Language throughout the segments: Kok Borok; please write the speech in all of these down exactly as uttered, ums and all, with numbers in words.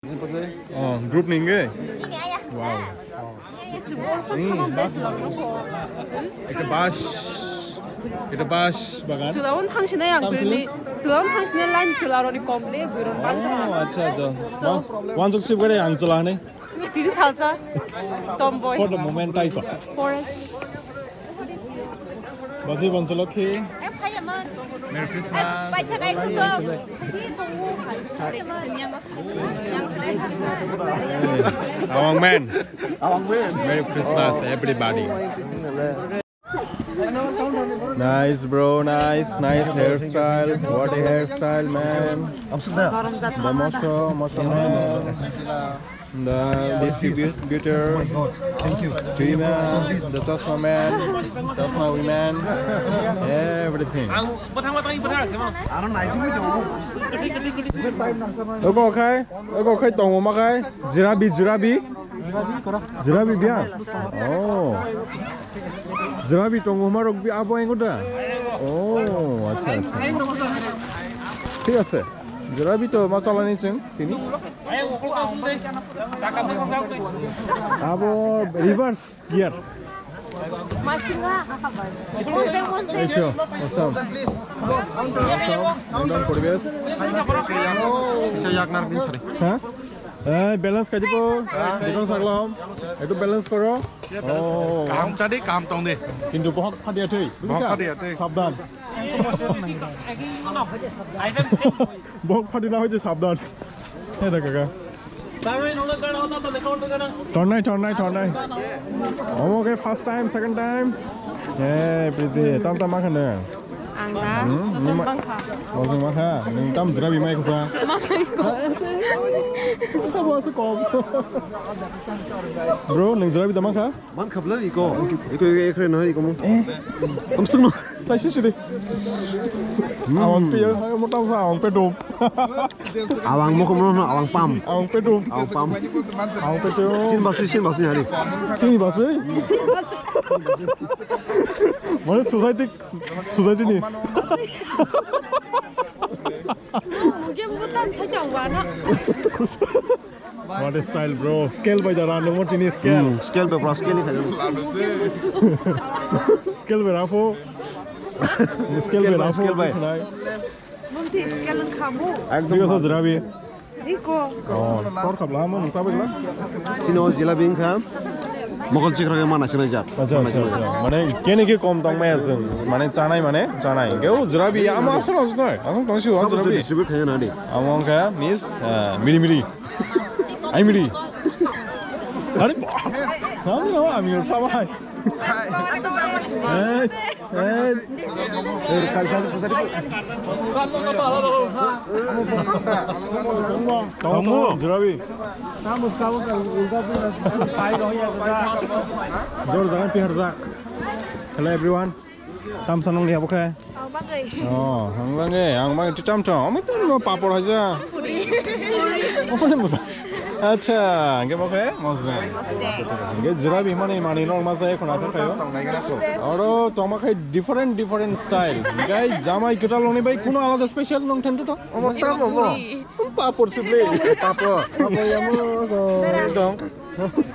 Oh, group ni hwnkhe? Wow. Hmm, bus. Ekta bus. Ekta bus bagan. Chwla-o thang sinai ang. Tang bini please. Chwla-o thang sinai line chwla roni kom le buron bang. Oh, acha, acha. So, wan, wan jok sip gare ang chwla hanai. Tini salsa. Tomboy. For the moment, type. Forest. Basi Bonsolokhi. Merry Christmas. Awang man. Awang man. Merry Christmas, everybody. Nice, bro. Nice, nice hairstyle. What a hairstyle, man. The moso, moso man. The distributor. Oh my God. Thank you. Women, the chasma man, chasma women, everything. Ang bwthang bwthang bwthang. Ano naisingwi tongo. Oko khai, oko khai tongo ma khai. Jirabi, jirabi. Jirabi biya. Oh. Jirabi tongo ma rok bi abo engo da. Oh, acha, acha. Thik ase. Jirabi to ma chalani chwng tini. Abo reverse gear. Masinga. Echo, awesome. Awesome, ekdom poribesh. Isa yaknar bin sari. Ha? Eh, balance khai dibo. Ekdom saglam. Ekdom balance koro. Oh. Kaham chadi, kaham tong de. Kintu bohok phadia thwi. Bohok phadia thwi. Sabdan. Bohok phadia na hoide sabdan. He da kaka. Tornai, tornai, tornai. Omo ke first time, second time. Hey, Priti, tam tam ma khana. Ang da, hmm, cham bang kha. Oh, bang kha. Nung tam jira bi mai kha. Ma khai ko. Sa bo sa ko. Bro, nung jira bi da ma kha? Man khabla iko. Iko, iko, iko, no, iko mo. Eh. Am sung no. Sai si sudi. Awang pe, mo tam sa awang pe dum. Awang mo komo no, awang pam. Awang pe dum. Awang pam. Awang pe dum. Sin basu, sin basu hari. Sin basu? Mane society, society ni. Mugi mutam sa jang wana. What a style, bro. Scale bai jara, nungmo tini scale. Hmm, scale bai, bro, scale ni khayo. Scale bai, rafo. Scale bai, rafo. Scale bai. Munti scale khamu. Ekdom. Bigo sa jira bi. Iko. Oh, tor khabla mo nungsa bai la. Sino jila bing kha. Mokol chikra ke mana sina jat. Acha, acha, acha. Mane kene ke kom tong mai asung. Mane chanai mane chanai. Ke o jira bi ama asung asung noi. Asung tong si o jira bi. Distribute khaya na di. Amo kha miss, eh, miri miri. Ai miri. Are ba. Nang no ami ul sama hai. Hey, hey. Tongo, tongo, jirabi. Jor jagan piharjak. Hello everyone. Tam sanong liya bokhe. Ang bagwi. Oh, ang bagwi, ang bagwi titam tong. Omo tong no papor haja. Puri. Omo ni musa. Acha, angke bokhe mosra. Angke jirabi mani mani nor masa ekhon akhar kayo. Oro tongma khai different different style. Gai jamai kwtal nongni bai kuno alada special nong thantu to. Omo tam omo. Papor se ble. Papor. Papor yamo ko dong.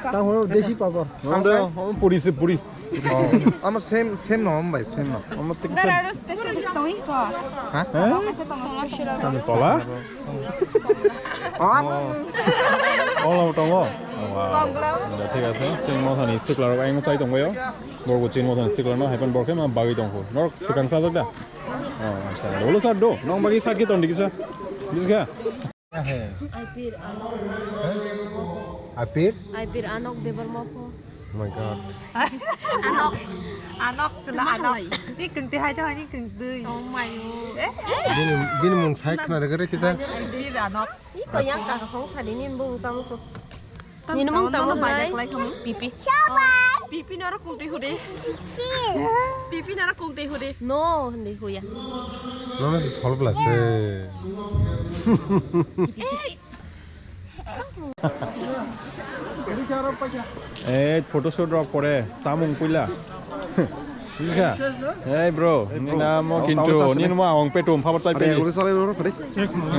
Tam ho desi papor. Ando, omo puri se puri. Oh, ama same, same no, ama bai, same no. Ama tik There are special stone ko. Ha? Ha? Special. Tola? Ola tongo. Wow. Thik ase. Chini mothani sikla rok ayang chai tongbayo. Borgo chini mothani sikla no haipan borkhe ma bagwi tongkho. Norok sikang sajak da? Oh, acha. Olo sar do. Nong bagi sar ki ton dikisa. Biska. Aipir Anok. Aipir? Aipir Anok Debbarma pho. Oh my God. Anok. Anok sila Anok. Ni kengti hai jang ni kengti. Oh my God. Bini, bini mung sai khna rega rega sa. Aipir Anok. Iko yang kaka song sadi ni bo utang ko. Nini mung tamo bai hlai? Pipi. Pipi nara kung tei hudi. Pipi nara kung tei hudi. No, hindi huya. Nono se solve la se. Eh, photoshoot rok pore, samung puila. Biska. Hey bro, ni namo kintu, ni namo awang petum, phabar chai pe. Ada yang lebih salah orang tadi.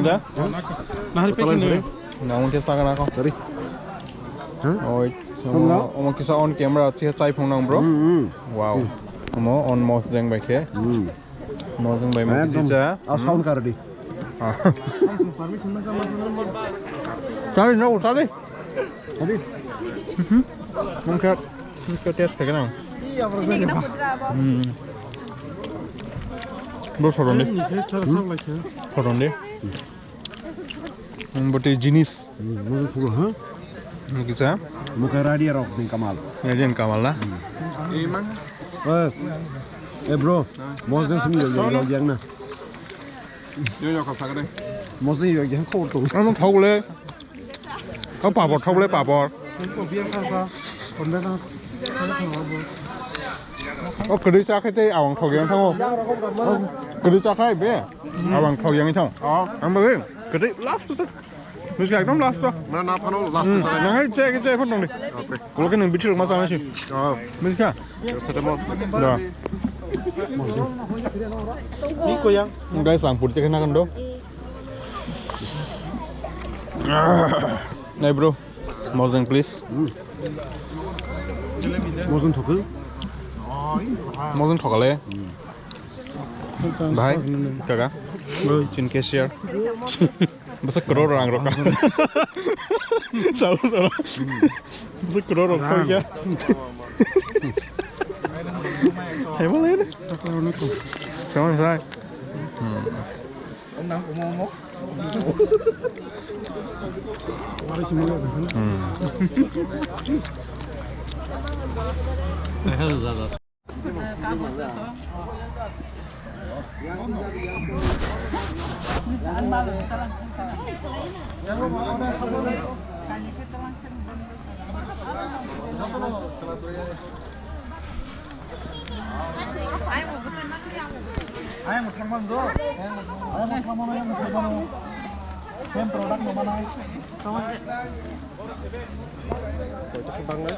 Ada? Nah, hari pekin. Nang khe sakna ko. Sorry. Huh? Oi. Hello? Omo kisa on camera chi chai phung nang bro. Hmm, hmm. Wow. Hmm. Omo on mos jeng bai khe. Hmm. Mos jeng bai mo kisa. Ekdom. Ah, sound kar di. Ah. Sorry, no, sorry. Sorry. Mhm. Mungkin, mungkin test khe nang. Sini kena putra apa? Hmm. Bro, soron di. Ini kayak cara salah ya. Soron di. Hmm, berarti jenis. Hmm, mungkin kulo, ha? Mungkin saya. Mungkin radio rock ning kamal. Radio ning kamal lah. Hmm. Eh, eh, bro, mos ning simi yo, yo, yo, yang na. Yo, yo, kap sakade. Mos ning yo, yang kau tu. Ano thok le. Kau papor thok le, papor. O kwrwi cha khe tei awang thok yang thango. Kwrwi cha khai be. Awang thok yang thang. Oh. Ang ba kwrwi last to. Miska ekdom last to. Mana na phano last to. Nang hai che che phano dong di. Kulo khe nang bithi rok ma chana si. Oh. Miska. Sete mo. Da. Ni ko yang. Guys, ang purti khe na kan do. Nai bro. Mojang, please. Hmm. Mojang thokol. Mojang thokale. Hmm. Bhai, kaka. Chin cashier. Basa crore rang roka. Tahu salah. Basa crore rang roka. Hei, boleh ni. Sama saya. Hmm. Ayang thangmano, ayang thangmano, ayang thangmano. Same product no manai. Koito khe bangnai?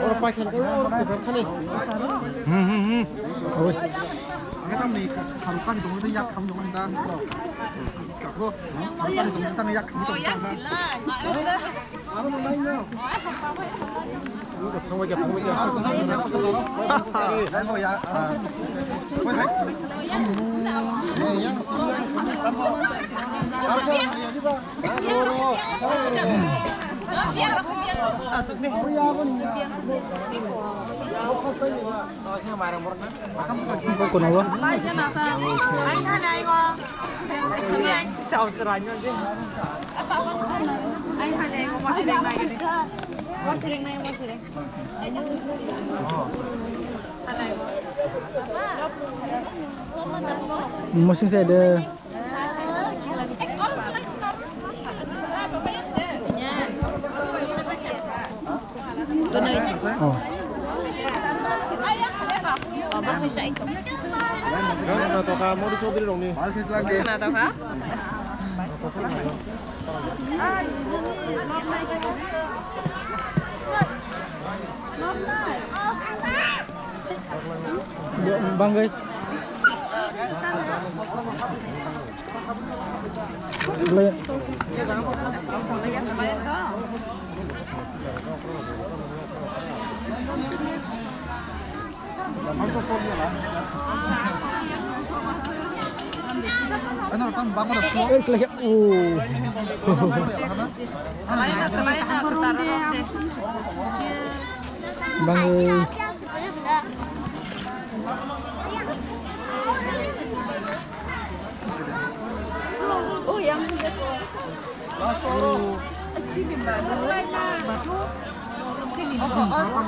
Oro paikha, oro paikha ni. Hmm, hmm, hmm. Oi. Ang tamo ni kharok kani tongwi yak kham tongwi da. Kharok kani tongwi tamo yak kham tongwi da. Kono ba? Mosing sai de. Oh. Natoka, Mori Chaudhary rokni. Natoka? Bangwi. Bangwi.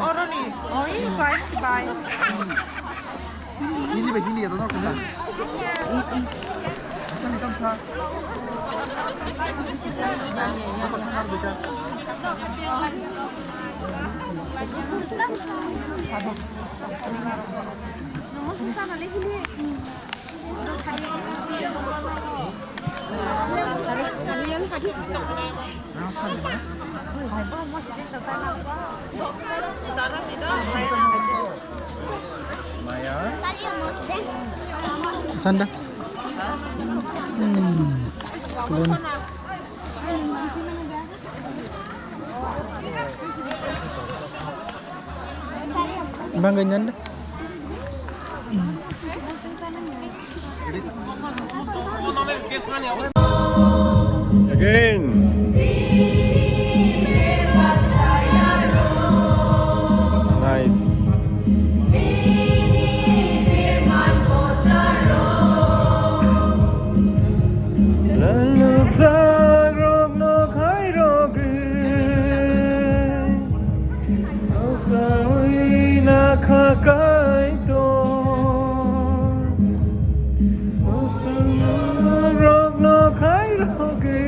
Oroni. Oi, bai, bai. Nini bai nini ya, tador kena. Asal ni kamsa. Anda. Hmm. Kulon. Bang ganyan. Again. Nice. Lalukjakrokno khairogwi, sasawi nakha Kaitor. Lalukjakrokno khairogwi,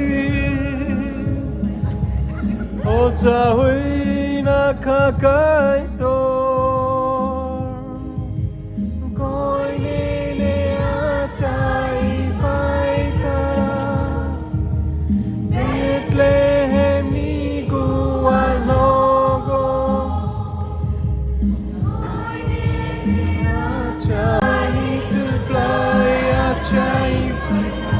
sasawi nakha Kaitor. Koinene achai phaikha Bethlehemni gual nogo. Achai kwplai achai phaikha.